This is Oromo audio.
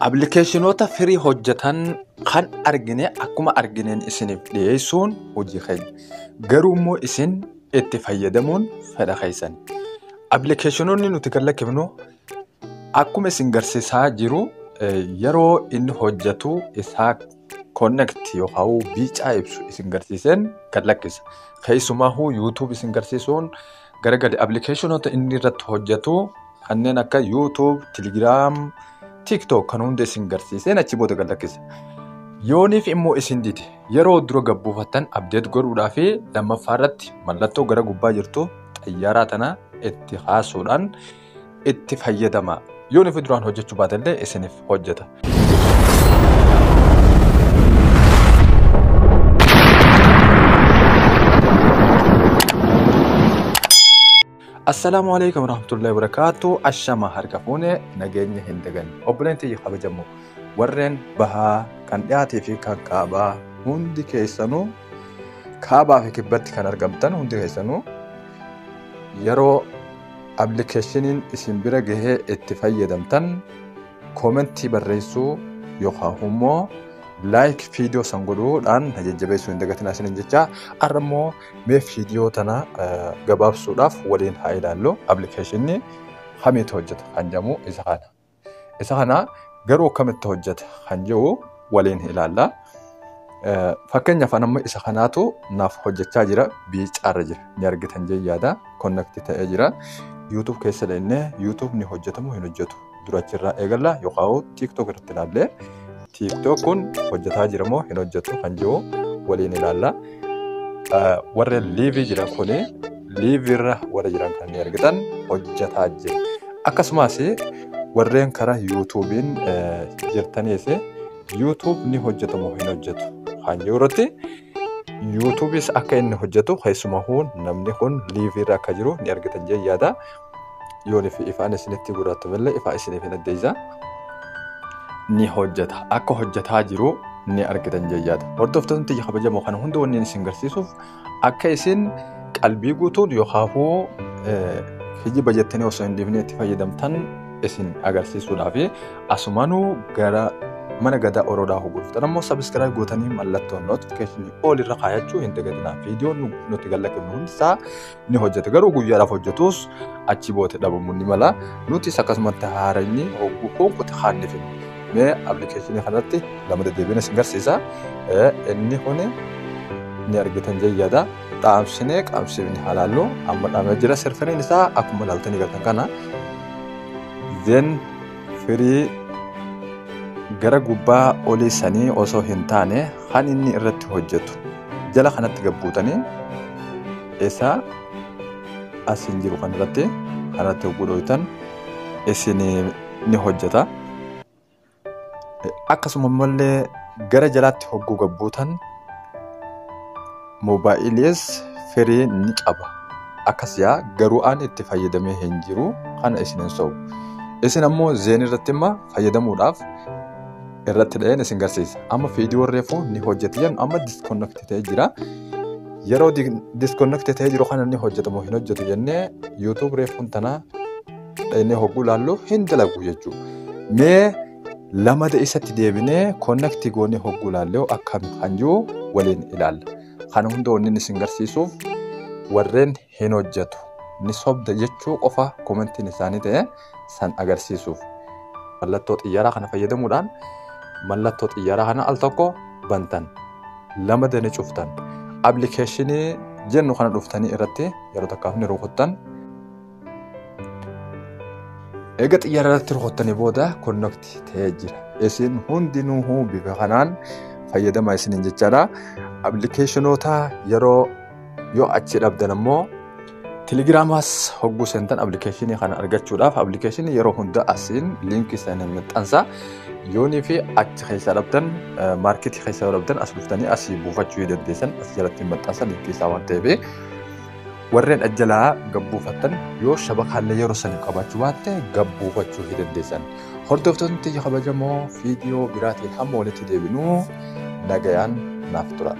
Appilikeeshinoota firii hojjetan kan argine akkuma argineen isiniif dhiyeessuun hojii keenya. Garuu immoo isin itti fayyadamuun fedha keessani. Appilikeeshinoonni nuti gad-lakkifnu akkuma isin garsiisaa jiru yeroo inni hojjetu isaa connect yookaan biicaa ibsu isin garsiiseen gad-lakkisa. Keessumaahuu YouTube isin garsiisuun gara gadi appilikeeshinoota inni irratti hojjetu kanneen akka YouTube, Telegram, TikTok kan hunda isin garsiiseen achi booda gad-lakkisa. Yooniif immoo isin dide yeroo dura gabbuufattan update godhuudhaa fi lammaffaa irratti mallattoo gara gubbaa jirtu xayyaaraa tana itti haasuudhaan itti fayyadama. Yooniif duraan hojjechuu baatellee isiniif hojjeta. Assalaamu alaikum warahmatullahi wabarakatuh. Ashama harka fuune nageenya hin daganne. Obboleen tiyya kabajamoo warreen bahaa kan dhiyaatee fi kan kaabaa hundi keessanuu kaabaa fi kibbatti kan argamtan hundi keessanuu yeroo appilikeeshiniin isin bira gahee itti fayyadamtan koomentii barreessuu yookaan immoo laayik viidiyoo san godhuudhaan na jajjabeessuu hin dagatinaa isiniin jecha. Har'a immoo mee viidiyoo tana gabaabsuudhaaf waliin haa ilaallu. Appilikeeshinni kamiitu hojjeta kan jedhamu isa kana. Isa kana garuu akkamitti hojjeta kan jedhu waliin ilaalla. Fakkeenyaaf amma isa kanaatu naaf hojjechaa jira. Biicaarra jira. Ni argitan jee yaada. Konnekti ta'ee jira. YouTube keessa deemnee YouTube ni hojjetamu hin hojjetu. Dura achirraa eegalla yookaan TikTok irratti ilaallee TikTok kun hojjetaa jira moo hin hojjetu kan jedhu waliin ilaalla. Warreen liivii jiran kuni liiviirra warra jiran kan ni argitan hojjetaa jira. Akkasumas warreen karaa YouTube'n jirtaniis YouTube ni hojjetamu hin hojjetu kan jiru irratti YouTube's akka inni hojjetu keessumaa namni kun liiviirra akka jiru ni argitan jee yaada. Yoonii fi ifaan isinitti gurraattu illee ifaa isiniif hin addeessa. Ni hojjeta. Akka hojjetaa jiru ni argitan jee yaada. Hordoftoonni tiyya kabajamoo kana hunda wanni isin garsiisuuf akka isin qalbii guutuun yookaan kijiba jettanii osoo hin dhiifne itti fayyadamtan isin agarsiisuudhaaf asumaanuu gara mana gadaa Oroodhaa hogolftan ammoo sabiskiraayib gootanii mallattoo notifikashinii ol irra kaayachuu hin dagatinaa. Viidiyoon nuti gad-lakkifnu hundisaa ni hojjeta. Garuu guyyaadhaaf hojjetus achi booda dhabamuu ni mala. Nutis akkasumatti haaraan hogguu konkote haannifin. Mee appilikeeshinii kanatti lama deddeebiin isin garsiisa. Inni kun ni argitan jee yaada. Dhaamsinee qaamsifni halaallu amma dhaamee jira. Sirfiniin isaa akkuma ilaaltanii gartan kana. Then firii gara gubbaa olii sanii osoo hin taane kan inni irratti hojjetu jala kanatti gabbuutanii isa asiin jiru kan irratti kanatti hogguu dhohitan isin ni hojjeta. Akkasuma mallee gara jalaatti hogguu gabbuutan moobaayiliis firii ni qaba. Akkas yaa garuu aan itti fayyadamee hin jiru kana isin hin sobu. Isin ammoo zeen irratti immoo fayyadamuudhaaf irratti dha'een isin garsiisa. Amma viidiyoo reefu ni hojjete jennu amma disconnect ta'ee jira. Yeroo disconnect ta'ee jiru kana ni hojjetamu hin hojjetu jennee YouTube reefuun tana dha'inee hogguu ilaallu hin dalagu jechuudha. Mee lamada isatti deebinee connect goonee hogguu ilaallu akkam kan jiru waliin ilaalla. Kana hunda wanni isin garsiisuuf warreen hin hojjetu ni sobda jechuu qofa komentiin isaanii ta'e san agarsiisuuf. Mallattoo xiyyaaraa kana fayyadamuudhaan mallattoo xiyyaaraa kana al tokko bantan lama dani cuftan appilikeeshinii jennu kana dhuftanii irratti yeroo takkaaf ni rukuttan. Eega xiyyaara irratti rukuttanii booda connect ta'ee jira. Isin hundinuu bifa kanaan fayyadamaa isiniin jechaadha. Appilikeeshinoota yeroo yoo achi dhabdan ammoo Telegiraamaas hogguu seentan appilikeeshinii kana argachuudhaaf appilikeeshinii yeroo hunda asiin liinkii isaanii maxxansa. Yoonii fi achi keessaa dhabdan maarkeetii keessaa dhabdan as dhuftanii asii buufachuu dandeessan as jalatti maxxansa liinkii isaa waan ta'eef warreen ajjalaa gabbuufattan yoo shabakaallee yeroo saniif qabaachuu baatte gabbuufachuu dandeessan. Hordoftoonni tiyya kabajamoo viidiyoo biraatiin hamma walitti deebinuu nagayaan naaf tura.